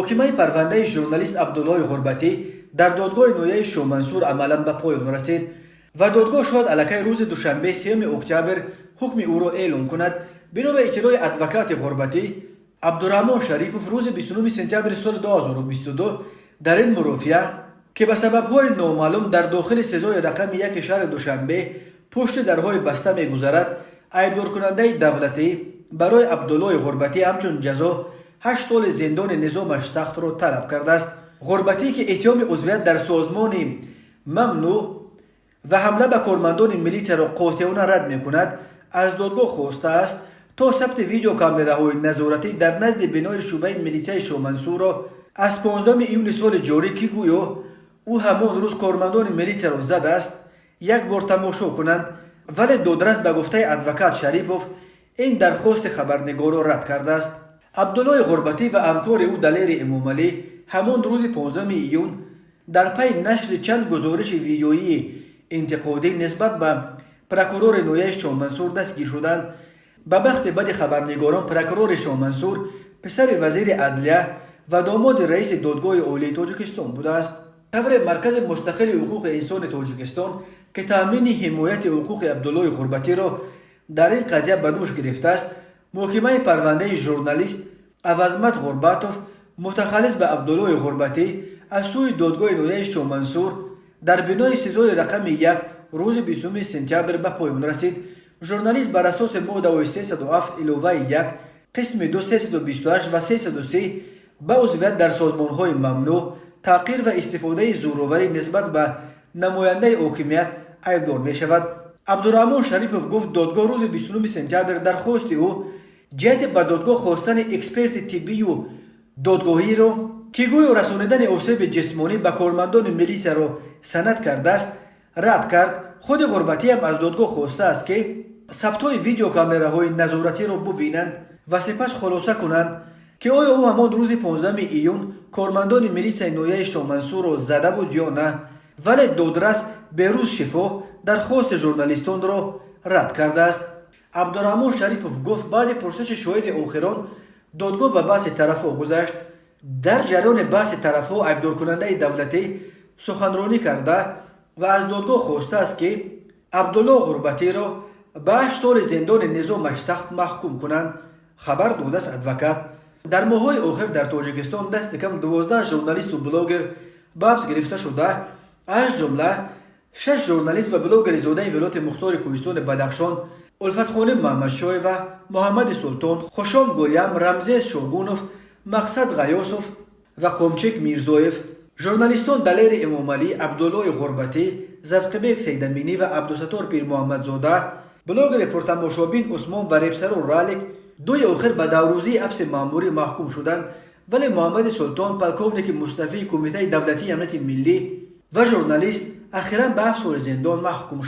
Муҳокимаи парвандаи журналист Абдуллои Ғурбатӣ дар додгоҳи ноҳияи Шоҳмансур амалан ба поён расид ва додгоҳ шояд аллакай рӯзи душанбе, 3 октябр, ҳукми ӯро эълон кунад. Бино ба иттилои адвокати Ғурбатӣ Абдураҳмон Шарипов, рӯзи 29 сентябри соли 2022 дар ин мурофиа, ки ба сабабҳои номаълум дар дохили СИЗОи рақами 1 шаҳри Душанбе пушти дарҳои баста мегузарад, айбдоркунандаи давлатӣ барои Абдуллои Ғурбатӣ ҳамчун ҷазо 8 соли зиндони низомаш сахтро талаб кардааст. Ғурбатӣ, ки иттиҳоми узвият дар созмони мамнӯъ ва ҳамла ба кормандони милитсияро қотеона рад мекунад, аз додгоҳ хостааст, то сабти видеокамераҳои назоратӣ дар назди бинои шӯъбаи милитсияи Шоҳмансурро аз 15 июли соли ҷорӣ, ки гӯё ӯ ҳамон рӯз кормандони милитсияро задааст, як бор тамошо кунанд. Вале додрас, ба гуфтаи адвокат Шарипов, ин дархости хабарнигорро рад кардааст. Абдуллои Ғурбатӣ ва ҳамкори ӯ Далери Эмомалӣ ҳамон рӯзи 15 июн дар пайи нашри чанд гузориши видеоии интиқодӣ нисбат ба прокурори ноҳияи Шоҳмансур дастгир шуданд. Ба бахти бади хабарнигорон, прокурори Шоҳмансур писари вазири адлия ва домоди раиси Додгоҳи Олии Тоҷикистон будааст. Тавре Маркази мустақили ҳуқуқи инсони Тоҷикистон, ки таъмини ҳимояти ҳуқуқи Абдуллои Ғурбатиро дар ин қазия ба дӯш гирифтааст, муҳокимаи парвандаи журналист Авазмат Ғурбатов, мутахаллис ба Абдуллои Ғурбатӣ, аз сӯи додгоҳи ноҳияи Шоҳмансур дар бинои СИЗОи рақами 1 рӯзи 20 сентябр ба поён расид. Журналист бар асоси моддаҳои 307 иловаи 1 қисми 2, 328 ва 330 ба узвият дар созмонҳои мамнӯъ, таҳқир ва истифодаи зӯроварӣ нисбат ба намояндаи ҳокимият айбдор мешавад. Абдураҳмон Шарипов гуфт, додгоҳ рӯзи 29 сентябр дархости ӯ ҷиҳати ба додгоҳ хостани эксперти тиббию додгоҳиро, ки гӯё расонидани осеби ҷисмонӣ ба кормандони милисияро санад кардааст, рад кард. Худи Ғурбатиам аз додгоҳ хостааст, ки сабтҳои видеокамераҳои назоратиро бубинанд ва сипас хулоса кунанд, ки оё ӯ ҳамон рӯзи 15 июн кормандони милисияи ноҳияи Шоҳмансурро зада буд ё на. Вале додрас Берӯз Шифо дархости журналистонро рад кардааст. Абдураҳмон Шарипов гуфт, баъди пурсиши шоҳиди охирон додгоҳ ба баҳси тарафҳо гузашт. Дар ҷараёни баҳси тарафҳо айбдоркунандаи давлатӣ суханронӣ карда ва аз додгоҳ хостааст, ки Абдулло Ғурбатиро ба 8 соли зиндони низомаш сахт маҳкум кунанд, хабар додааст адвокат. Дар моҳҳои охир дар Тоҷикистон дасти кам 12 журналисту блогер ба ҳабс гирифта шуда, аз ҷумла шаш журналист ва блогери зодаи вилояти мухтори кӯҳистони Бадахшон Улфатхоним Маҳмадшоева, Муҳаммади Султон, Хушом Гулям, Рамзес Шогунов, Мақсад Ғаёсов ва Қомчик Мирзоев. Журналистон Далери Эмомалӣ, Абдуллои Ғурбатӣ, Завқибек Сайдаминӣ ва Абдусаттор Пирмуҳаммадзода, блогери пуртамошобин Усмон ва репсаро Ралик дуи охир ба 10 рӯзии ҳабси маъмурӣ маҳкум шуданд. Вале Муҳаммади Султон, полковники мустафии Кумитаи давлатии амнияти миллӣ ва журналист, ахиран ба 7 соли зиндон маҳкум шуд.